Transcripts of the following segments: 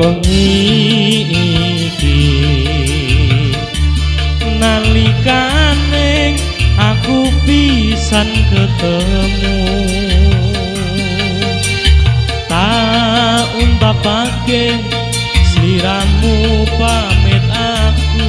wengi iki nalikane aku pisan ketemu tak untapake sliramu pamit aku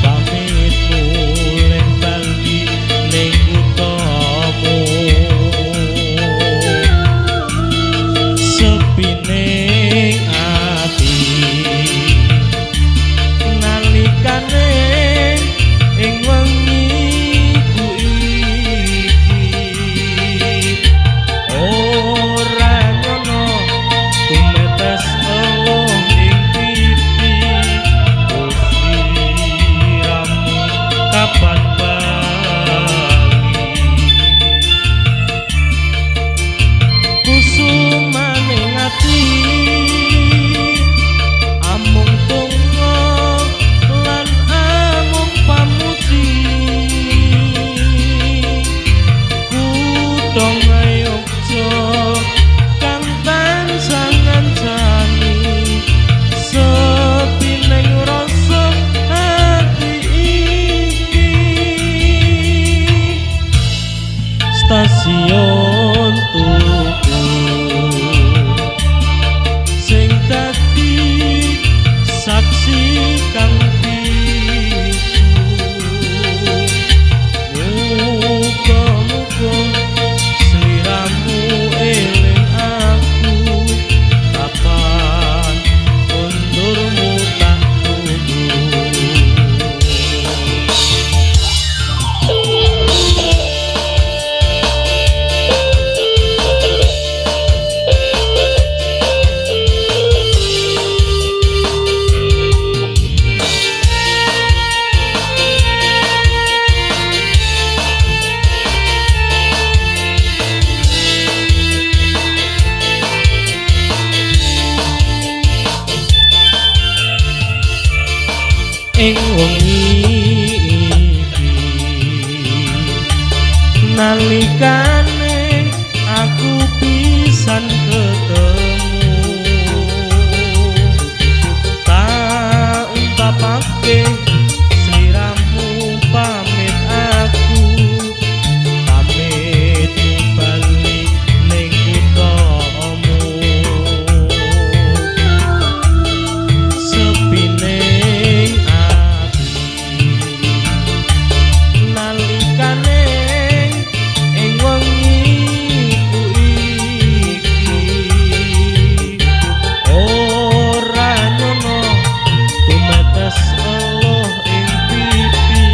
pamit mulih bali ning kuthamu sepi ning ati nalikane ing wengi ku iki ora nyono tumetes eluh ing pipi sliramu kapan bali kusumane ati amung donga lan amung pamuji kutha Yogya kang tansah ngancani sepi ning rasa ati iki stasiun Tugu sing dadi saksi kang bisu muga-muga sliramu eling aku kapan kondurmu tak tunggu. Ing wengi iki nalikane aku pisan ketemu tak untapake sliramu pamit aku pamit bali ning kuthamu sepi ning ati nalikane ing wengi ku iki ora nyono tumetes eluh ing pipi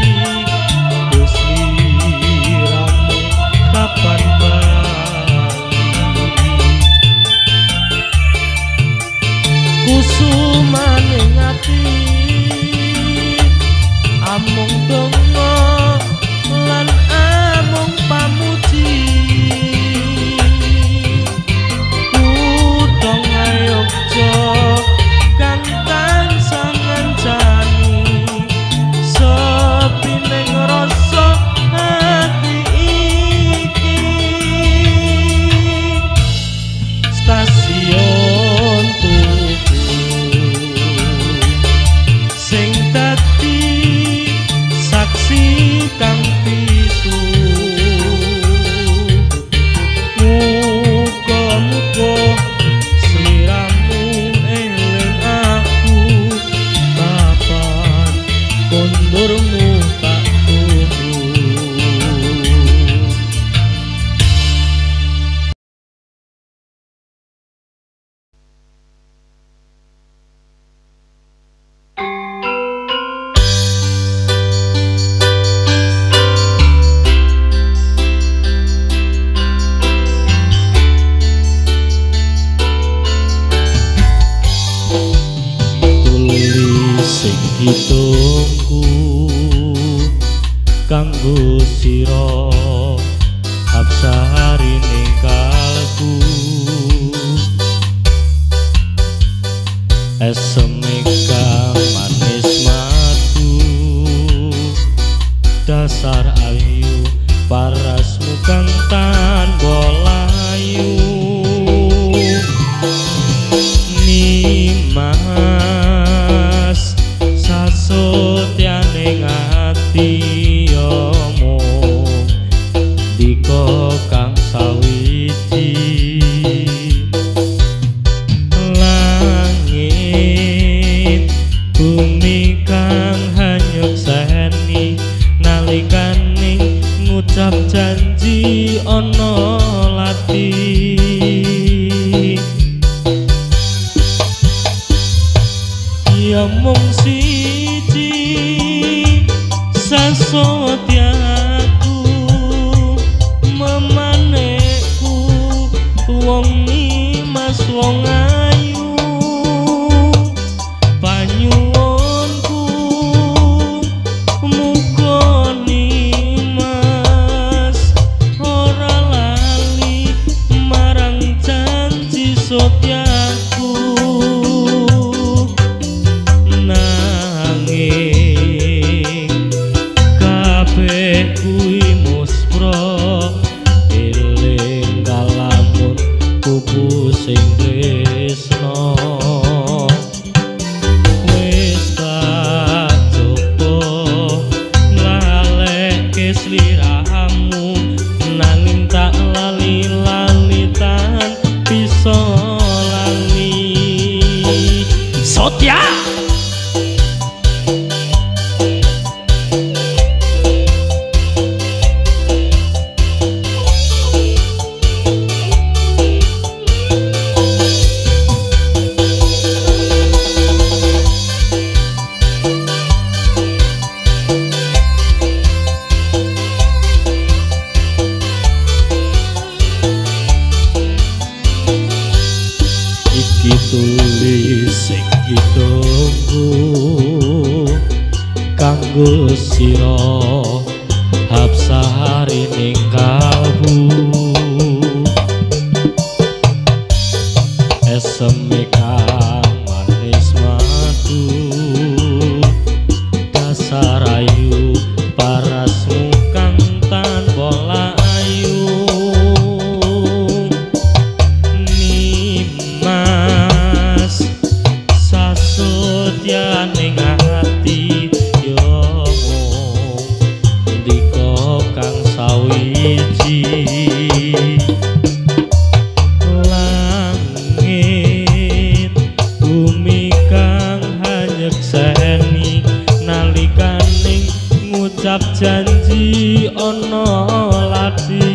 sliramu kapan bali kusumane ati amung donga lan amung pamuji kutha Yogya kang tansah ngancani sepi ning rasa ati iki stasiun Tugu sing dadi saksi kang bisu muga-muga sliramu eling aku kapan kondurmu tak tunggu. Tulis sing hitungku kanggo sira hapsari ning kalbu eseme kang manis madu dasar ayu parasmu kang tanpa layu. Nimas Ya mung siji sasotyaku memanekku wong nimas wong ayu panyuwunku muga nimas ora lali marang janji sotyaku. Nanging kabeh kuwi muspra eling kalamun pupu sing tresna wis tak coba nglaleke sliramu nanging tak lali-lali tan bisa lali. Sotya. Iki tulis sing ditunggu kanggo sira hapsari ning kalbu eseme kang manis madu dasar ayu parasmu kang tanpa layu nimas sasutyaning ati yo mung ndika kang sawiji langit bumi kang hanyekseni nalikaning ngucap janji ana lati.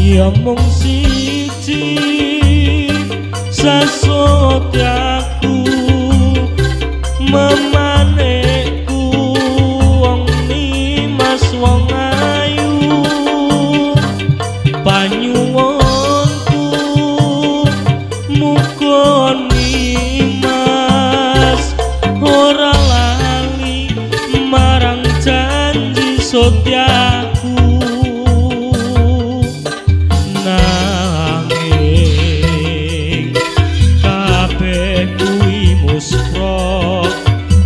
Ya mung siji sasotyaku memanekku wong nimas wong ayu panyuwunku muga nimas ora lali marang janji sotyaku. Nanging kabeh kuwi muspra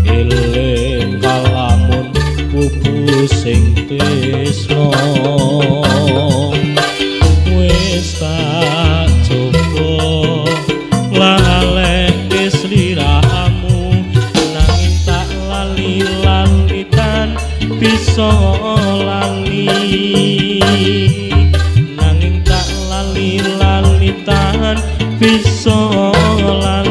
eling kalamun pupu sing tresna wis tak coba laleke sliramu nanging tak lali-lali tan bisa lali nanging tak lali-lali tan bisa lali.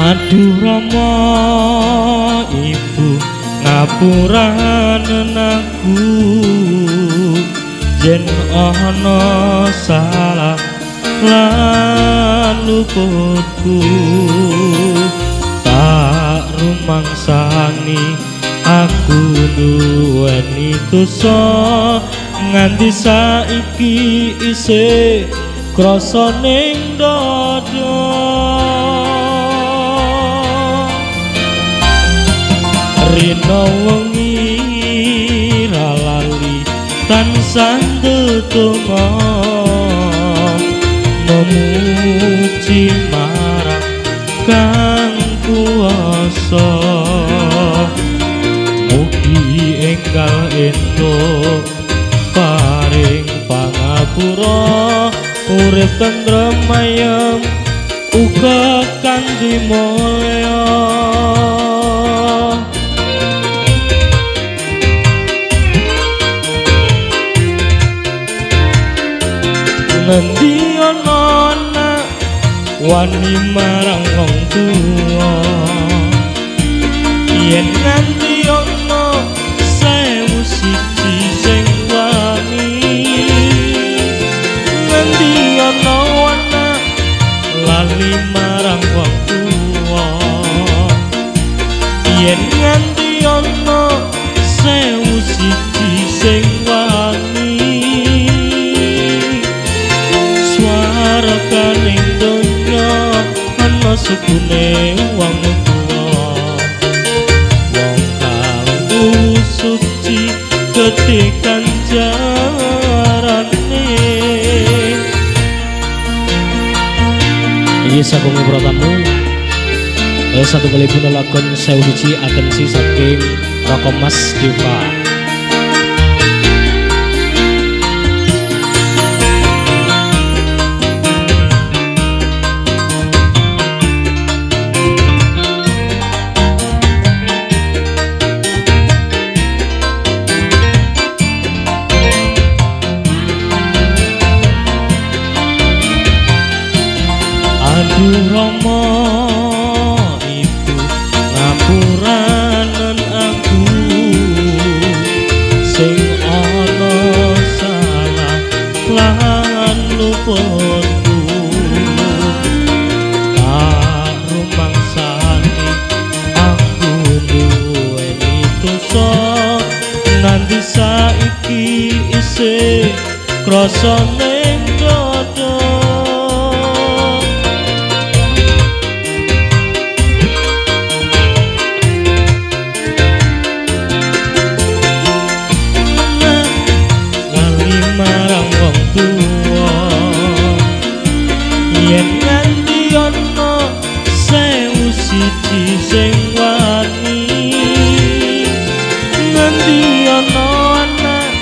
Aduh Rama ibu ngapuranen aku yen ana salah lan luputku tak rumangsani aku duweni dosa nganti saiki isih krasa ning dada. Rina wengi ra lali tansah ndedonga memuji marang Kang Kuwasa. enggal entuk paring pangapura urip tentrem ayem uga kanthi mulya. Ngendi ana anak wani marang wong tuwa, yen nganti ana 1001 sing wani. Ngendi ana anak lali marang wong tuwa, yen nganti ana 1001 sing wani. Swarganing donya ana sukune wong tuwa, wong kang suci gedhe ganjarane. Iki sagung pratamu satu kali pun lakon 1001 atensi saking Roko Mas Deva. Aduh Rama ibu ngapuranen aku sing ana salah lan luputku, tak rumangsani aku duweni dosa nganti saiki isih krasa ning dada. Marang wong tuwa yen nganti ana 1001 sing wani, nganti ana anak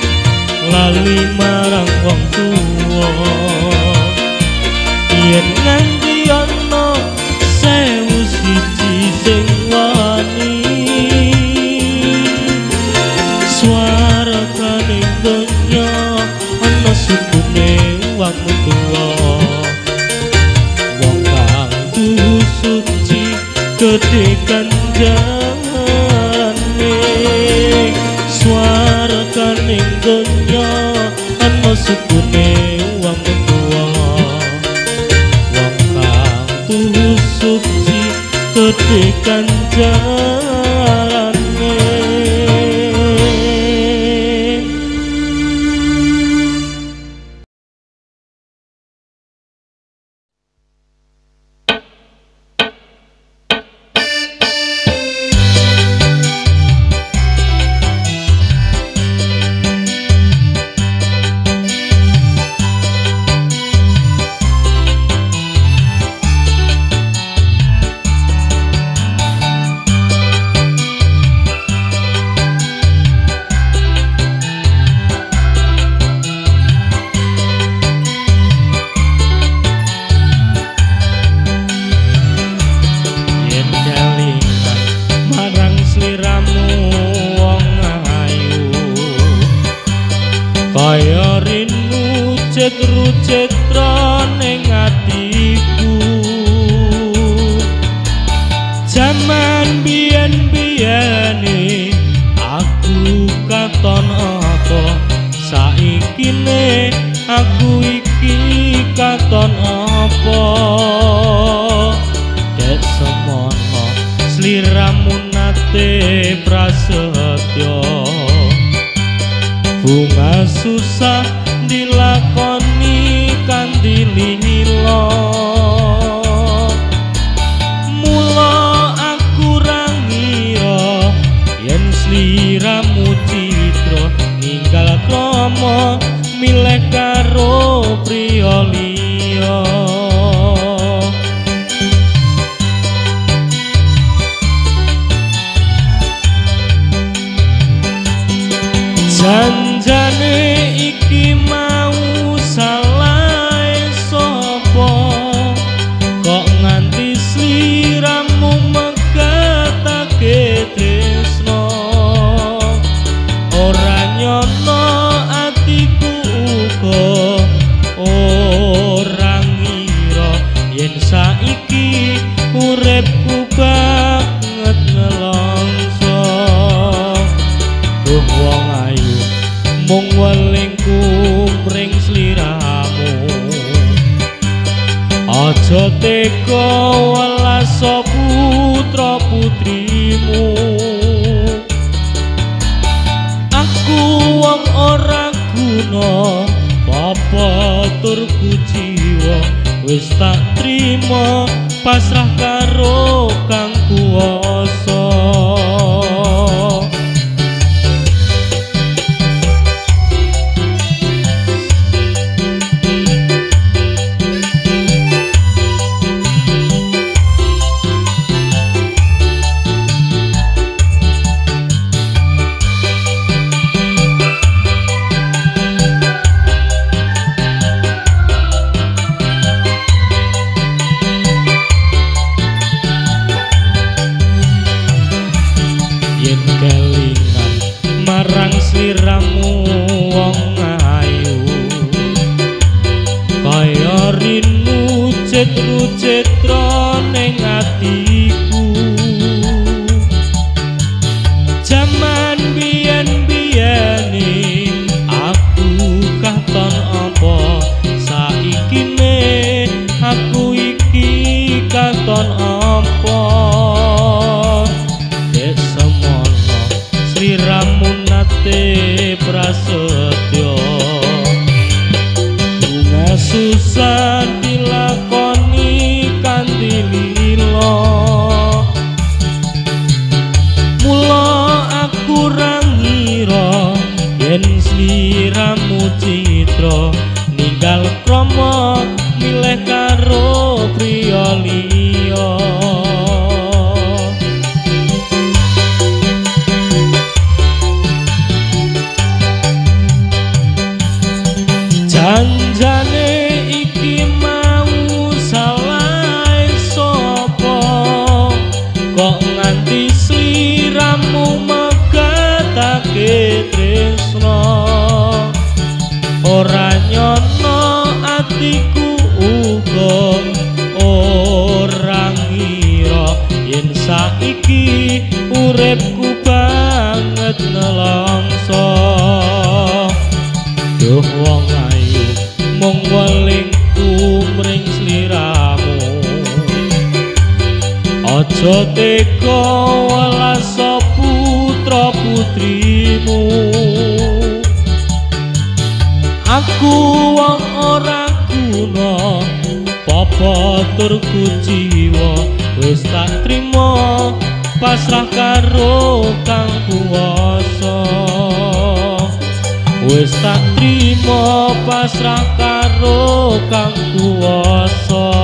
lali marang wong tuwa, yen nganti ana 1001 sing wani. Swarganing donya ana sukune wong tuwa, wong kang suci gedhe ganjarane. Swarganing donya ana sukune wong tuwa, wong kang suci gedhe ganjarane. Kaya rinu cetru cetra ning atiku, jaman biyen-biyene aku katon apa, saikine aku iki katon apa. Dek semono sliramu nate prasetyo, bunga susah dilakoni kanthi lila. Mula aku ra ngira yen sliramu citra ninggal krama milih karo priya liya. Janjane iki mau salah sapa, kok nganti sliramu megatake tresno. Ora nyono atiku uga ora ngira yen saiki uripku banget nelongso. Duh wong ayu mung welingku mring sliramu, aja tega welas putra putrimu. Aku wong ora guna apa tur kuciwa, wis tak trima pasrah karo kang kuwasa. Yen kelingan marang sliramu wong ayu, kaya rinu cetru-cetra ning atiku. Jaman biyen-biyene aku katon apa, saikine aku iki katon apa. Sliramu nate prasetyo, bunga susah dilakoni kanthi lila. Mula aku ra ngira yen sliramu citra ninggal krama milih karo priya liya. Janjane iki mau salah sapa, kok nganti sliramu megatake tresno. Ora nyono atiku uga ora ngira yen saiki uripku banget nelongso. Duh wong ayu mung welingku mring sliramu, aja tega welas putra putrimu. Aku wong ora guna apa tur kuciwa, wis tak trima pasrah karo kang kuwasa. Wis tak trima pasrah karo kang kuwasa.